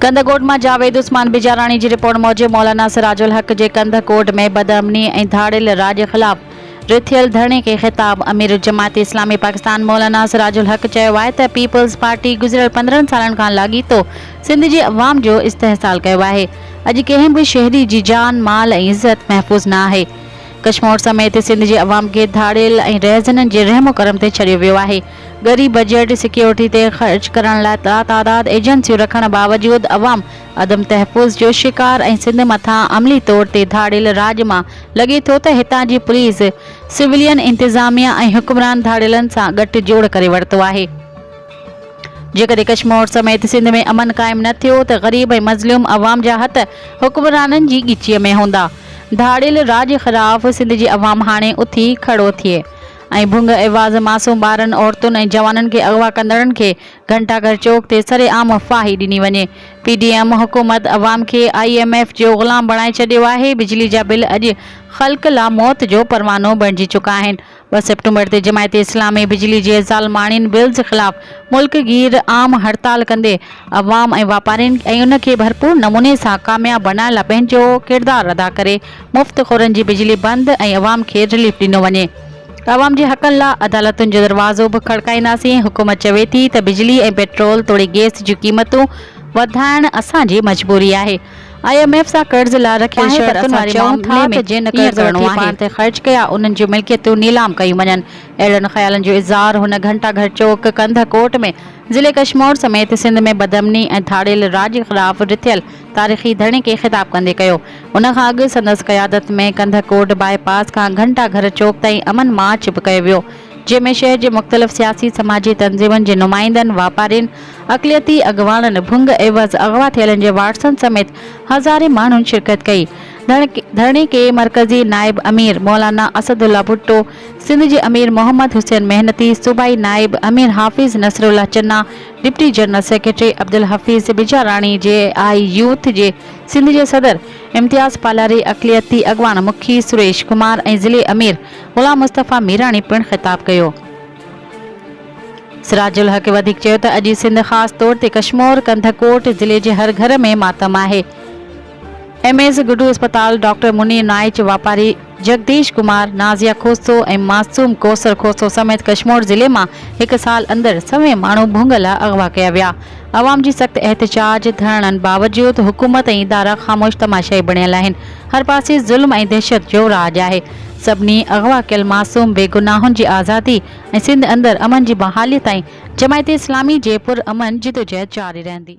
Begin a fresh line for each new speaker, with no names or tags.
ڪنڌڪوٽ مان جاويد عثمان بجاراڻي جي رپورٽ موجب مولانا سراج الحق جي ڪنڌڪوٽ ۾ بدامني ۽ ڌاڙيل راڄ خلاف رٿيل ڌرڻي کي خطاب امير الجماعت اسلامي پاڪستان مولانا سراج الحق چيو آهي ته پيپلز پارٽي گذريل 15 سالن کان لاڳيتو سنڌ جي عوام جو استحصال ڪيو آهي اڄ ڪنهن به شهري جي جان مال ۽ عزت محفوظ نه آهي ڪشمور سميت سنڌ جي عوام کي ڌاڙيل ۽ رهزنن جي رحم و ڪرم تي ڇڏيو ويو آهي ڳري بجيٽ سيڪيورٽي تي خرچ ڪرڻ لاء لاتعداد ايجنسيون رکڻ باوجود عوام عدم تحفظ جو شڪار ۽ سنڌ مٿان عملي طور تي ڌاڙيل راڄ مان لڳي ٿو ته هتان جي پوليس، سولين انتظاميا ۽ حڪمران ڌاڙيلن سان ڳٺ جوڙ ڪري ورتو آهي. جيڪڏهن ڪشمور سميت سنڌ ۾ امن قائم نه ٿيو ته غريب ۽ مظلوم عوام جا هٿ حڪمرانن جي ڳچيء ۾ هوندا. ڌاڙيل راڄ خلاف سنڌ جي عوام هاڻي اٿي کڙو ٿئي. ۽ ڀنگ عيوض معصوم ٻارن، عورتن ۽ جوانن کي اغوا ڪندڙن کي گهنٽا گهر چوڪ تي سر عام ڦاهي ڏني وڃي. پي ڊي ايم حڪومت عوام کي I M F جو غلام بڻائي ڇڏيو آهي، بجلي جا بل اڄ خلق لا موت جو پروانو بڻجي چڪا آهن. 2 سيپٽمبر تي جماعت اسلامي بجلي جي ظالماڻين بلز خلاف ملڪ گير عام هڙتال ڪندي عوام ۽ واپارين ۽ ان کي ڀرپور نموني سان ڪامياب بڻائڻ لا پنهنجو ڪردار ادا ڪري. مفت خورن جي بجلي بند ۽ عوام کي رليف ڏنو وڃي. عوام جي حقن لا عدالتن جو دروازو به کڙڪائينداسين، حڪومت چوي ٿي ته بجلي ۽ پيٽرول توڙي گئس جون قيمتون وڌائڻ اسان جي مجبوري آهي، I M F سان قرض لا رکيل
آهي پر
شرطن
اسان
واري
چئون ٿا
معاملي
ته
۾
جن
ائين
قرض
ڪرڻو
وٺي
آهي.
پاڻ
تي خرچ ڪيا انهن جون ملڪيتون نيلام ڪيون وڃن. اهڙن خيالن جو اظهار هن گهنٽا گهر چوڪ ڪنڌڪوٽ ۾ ضلعي ڪشمور سميت سنڌ ۾ بدامني ۽ ڌاڙيل راڄ خلاف رٿيل تاريخي ڌرڻي کي خطاب ڪندي ڪيو. ان کان اڳ سندس قيادت ۾ ڪنڌڪوٽ باء پاس کان گهنٽا گهر چوڪ تائين امن مارچ به ڪيو ويو، جنهن ۾ شهر جي مختلف سياسي سماجي تنظيمن جي نمائندن، واپارين، اقليتي اڳواڻن، ڀنگ عيوض اغوا ٿيلن جي وارثن سميت هزارين ماڻهن شرڪت ڪئي. ڌرڻي کي مرڪزي نائب امير مولانا اسد الله ڀٽو، سنڌ جي امير محمد حسين محنتي، صوبائي نائب امير Hafiz Nasrullah Channa, deputy general secretary Abdul Hafeez Bijarani, J I youth جي سنڌ جي صدر امتياز پالاري، اقليتي اڳواڻ مکي سريش ڪمار ۽ ضلعي امير غلام مصطفيٰ ميراڻي پڻ خطاب ڪيو. سراج الحق وڌيڪ چيو ته اڄ سنڌ خاص طور تي ڪشمور ڪنڌڪوٽ ضلعي جي هر گهر ۾ ماتم آهي. ايم ايس گڊو اسپتال ڊاڪٽر منير نائچ، واپاري جگديش ڪمار، نازيه کوسو ۽ معصوم ڪوثر کوسو سميت ڪشمور ضلعي مان هڪ سال اندر سوين ماڻهو ڀونگ لاء اغوا ڪيا ويا. عوام جي سخت احتجاج، ڌرڻن باوجود حڪومت ۽ ادارا خاموش تماشائي بڻيل آهن. هر پاسي ظلم ۽ دهشت جو راڄ آهي. سڀني اغوا ڪيل معصوم بيگناهن جي آزادي ۽ سنڌ اندر امن جي بحالي تائين جماعت اسلامي جي پرامن جدوجهد جاري رهندي.